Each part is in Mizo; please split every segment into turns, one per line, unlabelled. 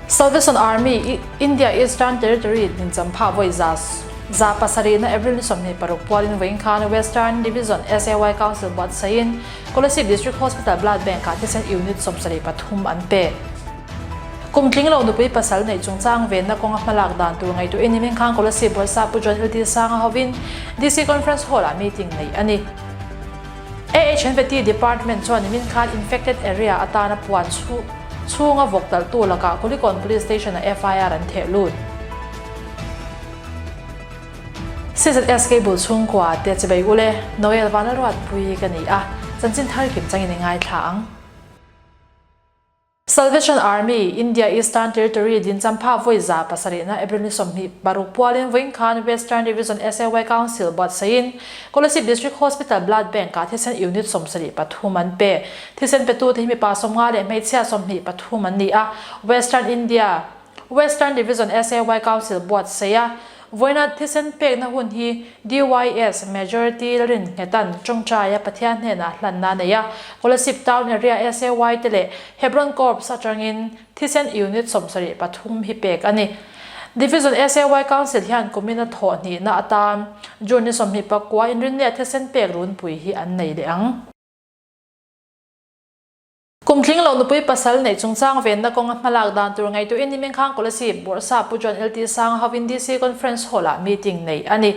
Salvation Army, India Eastern Territory dincham phah vawi 107na April ni 26 pualin vawiin khan Western Division SAY Council buatsaihin Kolasib District Hospital Blood Bank ah thisen unit 73 an pe. Kum tling lo nupui pasal neih chungchang venna kawnga hmalak dan tur ngaihtuahin nimin khan Kolasib Bawrhsap Pu John LT Sanga hovin DC Conference Hall ah meeting neih a ni. AHNVT Department chuan nimin khan infected area atana puan chhunga vawk talhtu lakah Kulikawn Police Station-ah FIR an theh lut. CZS Cable chhungkua te chibei ule Noel Vanlalruatpui ka ni a, chanchin thar kim changin i ngaithla ang. Salvation Army, India Eastern Territory dinchampha vawi 700na April ni 26 pualin vawiin khan Western Division SAY Council buatsaihin Kolasib District Hospital Blood Bank-ah thisen unit 73 an pe. Thisen petute hi mipa 50 leh hmeichhia 23 an ni a, Western India Western Division SAY Council buatsaih a, vawiina thisen pekna hun hi DYS Majority Lalrinnghetan tawngtaia Pathian hnenah hlanna a nei a, Kolasib Town Area SAY te leh Hebron Corps atangin thisen unit 73 hi pek a ni. Division SAY Council hian kumin a thawh hnihna atan June ni 29 inrinnia thisen pek runpui hi an nei leh ang. Kum tling lo nupui pasal neih chungchang venna kawnga hmalak dan tur ngaihtuahin nimin khan Kolasib Bawrhsap Pu John LT Sanga hovin DC Conference Hall-ah meeting neih a ni.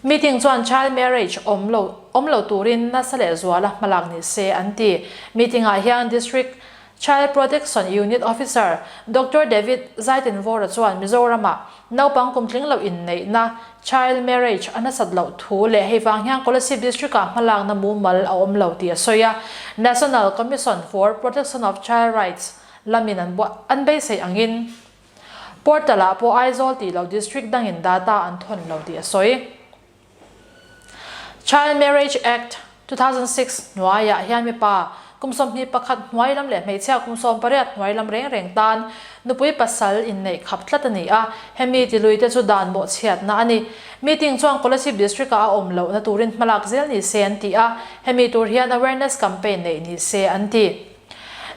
Meeting chuan child marriage awm lo awm lo turin nasa leh zuala hmalak ni se an ti. Meeting-ah hian District Child Protection Unit Officer Doctor David Zaitinvawra chuan Mizoram-ah Naupang kum tling loh inneihna, child marriage, a nasat loh thu leh hei vang hian Kolasib District-ah hmalakna mumal a awm lo tih a sawi a. National Commission for Protection of Child Rights lamin an an beisei angin portal-ah pawh Aizawl tih loh district dangin data an thawn lo tih a sawi. Child Marriage Act, 2006 hnuaiah hian mipa kum 21 hnuai lam leh hmeichhia kum 18 hnuai lam reng reng tan nupui pasal inneih khap tlat a ni a, hemi tilui te chu dan bawhchhiatna a ni. Meeting chuan Kolasib District-ah a awm lohna turin hmalak zel ni se an ti a, hemi tur hian awareness campaign neih ni se an ti.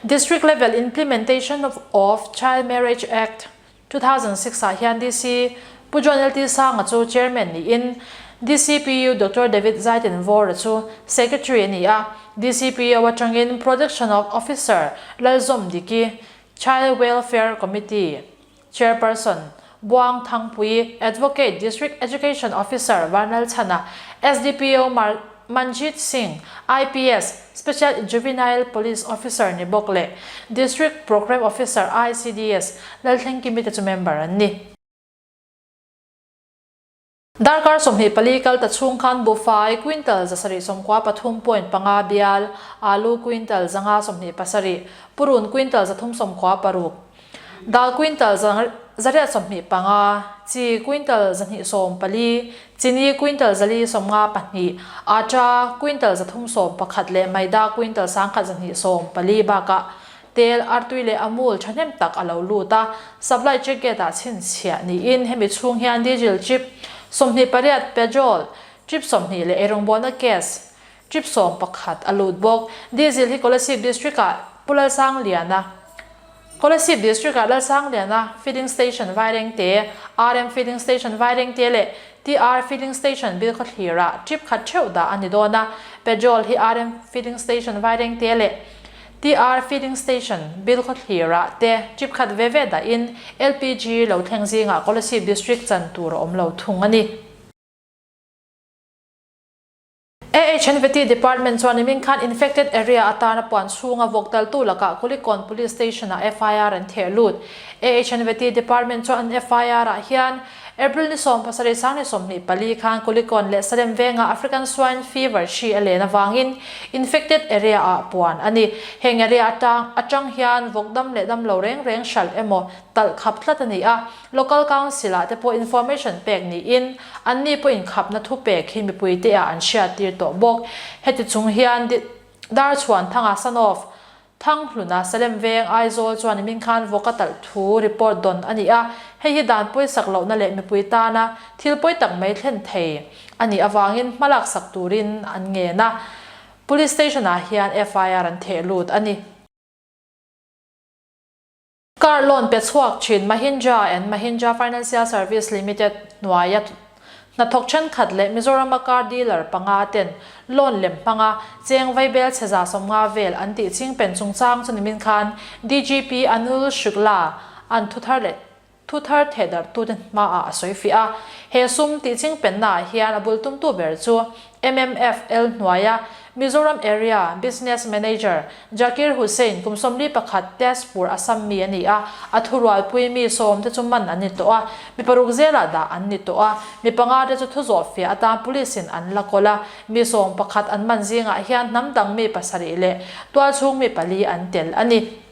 District Level Implementation of Child Marriage Act, 2006 ah hian DC Pu John LT Sanga chu Chairman niin DCPU Doctor David Zaitinvawra chu Secretary a ni a, DCPO atangin Production of Officer Lalzawm Diki, Child Welfare Committee Chairperson Buang Thangpui, Advocate District Education Officer Vanlalchhana, SDPO Manjit Singh, IPS, Special Juvenile Police Officer ni bawk leh District Programme Officer ICDS Lalthlengkimi te chu member an ni. Darkar 24 kal ta chhung khan buhfai quintal 793.5 bial, alu quintal 527, purun quintal 396, Dal quintal 825, chi quintal 214, chini quintal 452, atta quintal 311 leh maida quintal 1114 bakah tel, artui leh amul thahnem tak a lo lut a, supply check gate ah chhinchhiah niin hemi chhung hian diesel trip 28, petrol trip 20 leh eirawngbawlna gas trip 11 a lut bawk. Diesel hi Kolasib district ah Pu Lalsangliana, Kolasib District ah Lalsangliana Filling Station Vairengte, RM Filling Station Vairengte leh TR Filling Station Bilkhawthlir ah trip khat theuh dah a ni dawn a, petrol hi RM Filling Station Vairengte leh TR Filling Station Bilkhawthlir ah te trip khat ve ve dah in LPG lo thleng zingah Kolasib District chan tur a awm lo thung a ni. AHNVT Department chuan nimin khan infected area atana puan chhunga vawk taltu lakah Kulikawn Police Station-ah FIR an theh lut. AHNVT Department chuan an FIR-ah hian April ni 17 sang ni 24 khan Kulikawn leh Salem vengah African Swine Fever hri a len avangin infected area-ah puan a ni. Heng area atang atang hian vawk dam leh dam lo reng reng hralh emaw talh khap tlat a ni a. Local Council ah te pawh information pek niin anni pawh inkhapna thu pek hi mipui te ah an hriat tir tawh bawk. Heti chung hian Darchhuan Thanga son of Thanghluna Salem Veng Aizawl chuan nimin khan vawk a talh thu report dawn a ni a, hei hi dan pawisak lohna leh mipui tana thil pawi tak mai thlen thei a nih avangin hmalak sak turin an ngen a, Police Station ah hian FIR an theh lut a ni. Car loan pe chhuak thin Mahindra and Mahindra Financial Service Limited hnuaia hnathawk thenkhat leh Mizorama car dealer panga ten loan lem hmanga cheng vaibel chhe 150 vel an tih chingpen chungchang chu nimin khan DGP Anul Shukla an thuthar leh Thu thar thehdarhtute hmaah a sawi fiah a, he sum tih chingpennaah hian a bul tumtu ber chu MMFL hnuaia Mizoram Area Business Manager Jakir Hussain kum 41 Tezpur Assam mi a ni a, a thurualpui mi sawmte chu man an ni tawh a, mi paruk zelah dah an ni tawh a, mi panga te chu thu zawh fiah atan Police in an la kawl a, mi 11 an man zingah hian hnam dang mi pasarih leh tualchhung mi pali an tel a ni.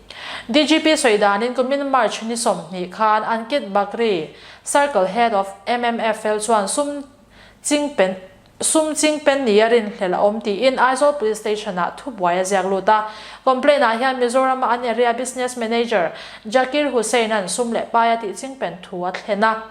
DGP sawi danin kumin March ni 20 khan Ankit Bakri, Circle Head of MMFL chuan sum chingpen sum chingpen nia rinhlelh a awm tiin Aizawl Police Station-ah thubuai a ziak lut a. Complaint-ah hian Mizoram-a an area Business Manager Jakir Hussain-a'n sum leh pai a tih chingpen thu a thlen a.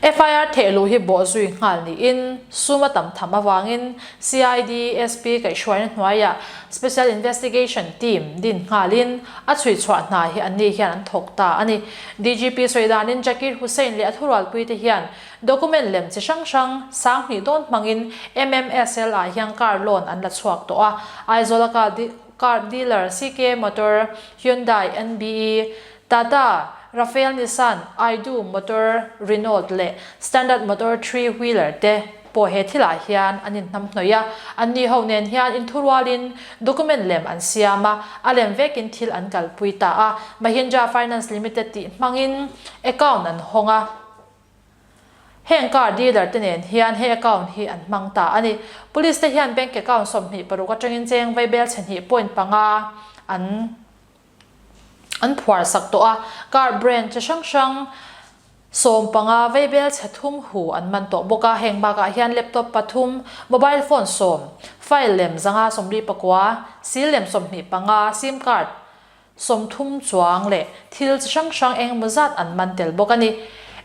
FIR thehluh hi bawh zui nghal niin sum a tam tham avangin CID SP kaihhruaina hnuaiah Special Investigation Team din nghalin a chhuichhuah hna hi anni hian an thawk ta a ni. DGP sawi danin Jakir Hussain leh a thurualpui te hian document lem chi hrang hrang 2000 dawn hmangin MMSL ah hian car loan an la chhuak tawh a, Aizawl a car dealer CK Motor, Hyundai, NBE, Tata, Rafael Nissan, Aidu Motor, Renault leh Standard Motor Three Wheeler te pawh he thilah hian an inhnamhnawih a, anni ho nen hian inthurualin document lem an siam a, a lem vekin thil an kalpui ta a, Mahindra Finance Limited tih hmangin account an hawng a. Heng car dealer te nen hian he account hi an hmang ta a ni. Police te hian bank account 26 atangin cheng vaibel chhe hnih point panga an An phuar sak tawh a, car brand chi hrang hrang 15 vaibel chhe thum hu an man tawh bawk a, heng bakah hian laptop pathum, mobile phone sawm, file lem 549, seal lem 25, sim card 30 chuang leh thil chi hrang hrang engemaw zat an man tel bawk a ni.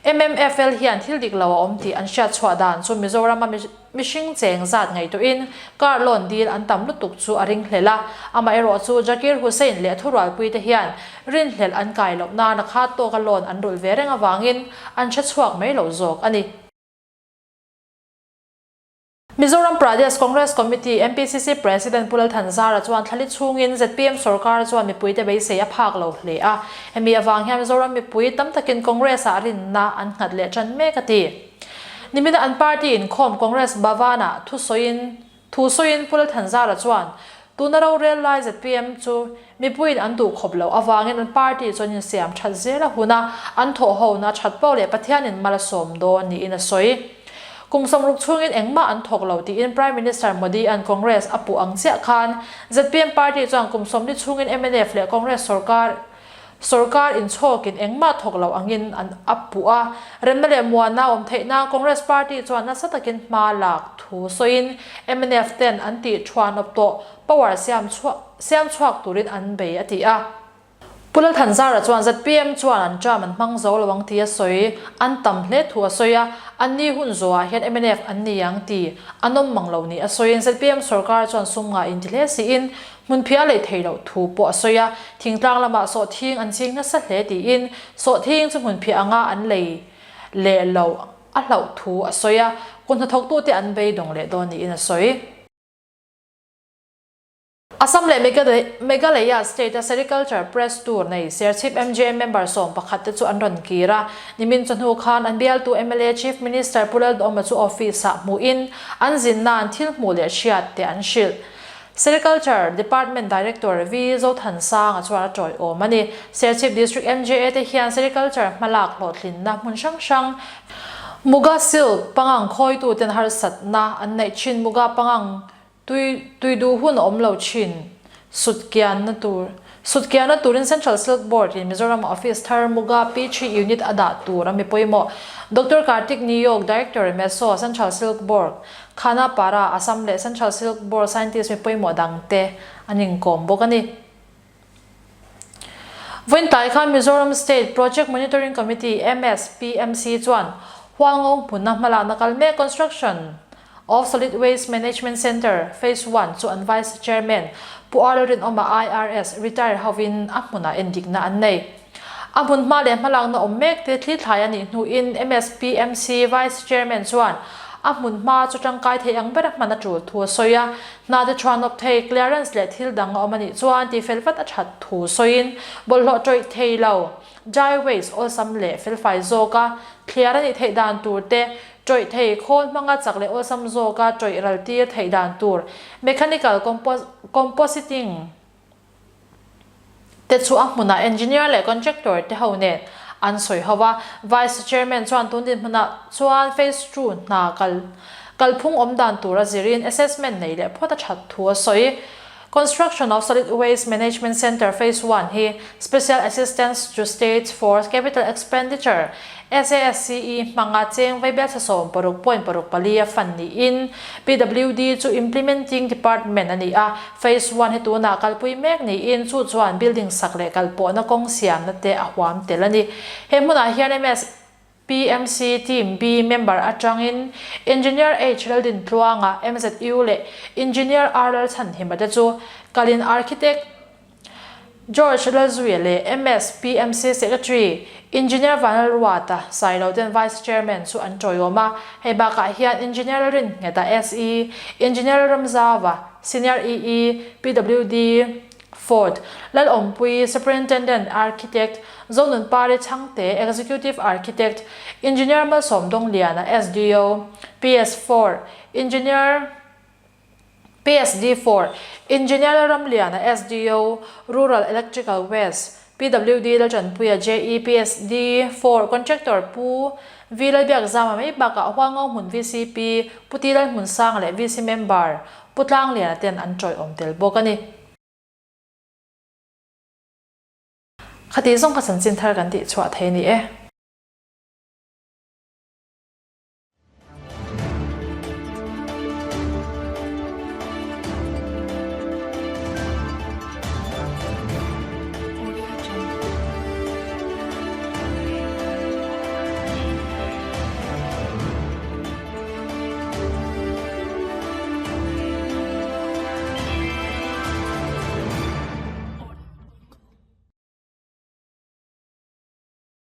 MMFL hian thil dik lo a awm tih an hriat chhuah dan chu Mizorama Mihring cheng zat ngaihtuahin car loan dil an tam lutuk chu a ringhlel a, amaherawh chu Jakir Hussain leh thurualpuite hian rinhlelh an kai loh nan a khat tawka loan an rulh ve reng avangin an hre chhuak mai lo zawk a ni. Mizoram Pradesh Congress Committee, MPCC, President Pu Lalthanzara chuan thlali chhungin zpm sorkar chuan mipuite beisei a phak lo hle a, hemi avang hian Mizoram mipui tam takin Congress-ah rinna an nghat leh tan mek a ti. Nimina an party inkhawm Congress Bhavan-ah thusawiin thu sawiin Pu Lalthanzara chuan tuna rorel lai zpm chu mipuiin an duh khawp loh avangin an party chuan insiam that zel a hun a, an thawh hona a that poh leh Pathianin mal a sawm dawn niin a sawi. Kum 60 chhungin engmah an thawk lo tiin Prime Minister Modi-a'n Congress a puh ang chiah khan zpm party chuan kum 40 chhungin mnf leh Congress sorkar Sorkar inchhawkin engmah thawk lo angin an a puh a, remna leh muanna awm theih nan Congress party chuan nasa takin hma lak thu sawiin mnf ten an tih thuan awp tawh power siam chhuak siam chhuak turin an bei a ti a. Pu Lalthanzara chuan zpm chuan an term an hmang zo lo ang tih a sawi, an tam hle thu a sawi a, an ni hun zawhah hian mnf an ni ang tih an awm mang lo ni a sawiin zpm sorkar chuan sum ngah inti hle siin Hmunphiah lei thei loh thu pawh a sawi a, thingtlang lamah sawhthing an ching nasa hle tiin sawhthing chu hmunphiah anga an lei leh loh a hlauh thu a sawi a, kut hnathawktute an beidawng leh dawn niin a sawi. Assam leh Meghalaya state-a Sericulture Press Tour nei Serchhip MJM member 11 te chu an rawn kir a, nimin chawhnu khan an bialtu mla Chief Minister Pu Lalduhoma chu office-ah hmuhin an zinna an thil hmuh leh hriat te an hrilh. Sericulture Department Director V Zothansanga chuan a tawiawm a ni. Serchhip District MJA te hian Sericulture hmalak hlawhtlinna hmun hrang hrang, Muga Silk pangang khawituten harsatna an neih thin Muga pangang tui tui duh hun a awm lo thin sutkianna tur sutkianna turin Central Silk Board in Mizoram Office thar Muga P3 Unit a dah tur a mi pawimawh Doctor Kartik Niyog Director MESO Central Silk Board Khanapara, Assam leh Central Silk Board scientist mi pawimawh dangte an inkawm bawk a ni. Vawiin khan Mizoram State Project Monitoring Committee, MSPMC, chuan Hualngo hmuna hmalakna kal mek construction. of Solid Waste Management Centre, Phase One chu an Vice Chairman Pu R Lalrinawma IRS retire hovin a hmunah endikna an nei. A hmun hma leh hmalakna awm mek te thli thlai a nih hnuin MSPMC Vice Chairman chuan a hmun hma chu tangkai thei ang bera hman a tul thu a sawi a. Hna te chhuanawp thei, clearance leh thil dang a awm a nih chuan tifel vat a that thu sawiin bawlhhlawh tawih thei lo, dry waste awlsam leh felfai zawka thliar a nih theih dan tur te, tawih thei khawl hmanga chak leh awlsam zawka tawih ral tir theih dan tur, mechanical compositing te chu a hmunah engineer leh contractor te ho nen an sawi ho a. Vice Chairman chuan tun dinhmunah chuan Phase ii hna kal kalphung awm dan tura zirin assessment nei leh phawt a that thu a sawi. Construction of Solid Waste Management Centre Phase I hi Special Assistance to States for Capital Expenditure, SASCE, hmanga cheng veibial thla 16.64 a fan niin PWD chu Implementing Department a ni a. Phase I hi tunah kalpui mek niin chu chuan building sak leh kalpawhna kawng siamna te a huam tel a ni. He hmunah hian MS. PMC Team B member atangin Engineer H Laldintluanga, MZU leh Engineer R Lalchhanhima te chu kalin Architect George Lalzuia leh MS PMC Secretary Engineer Vanlalruata Sailo ten Vice Chairman chu an tawiawm a. Hei bakah hian Engineer Lalrinngeta SE, Engineer Lalramzava, Senior EE, PWD, Ford, Lalawmpui, Superintendent Architect, Zonunpari Chhangte, Executive Architect, Engineer Malsawm Dongliana, SDO, PS 4, Engineer PSD 4, Engineer Lalramliana, SDO, Rural Electrical West, PWD Laltanpuia, JE, PSD 4, Contractor Pu V Lalbiakzama mai bakah Huangngau hmun VCP, Pu Ti Lalhmunsanga leh VC Member, Pu Tlangliana ten an tawiawm tel bawk a ni. Khati zawng kha chanchin thar kan tih chhuah thei a ni e.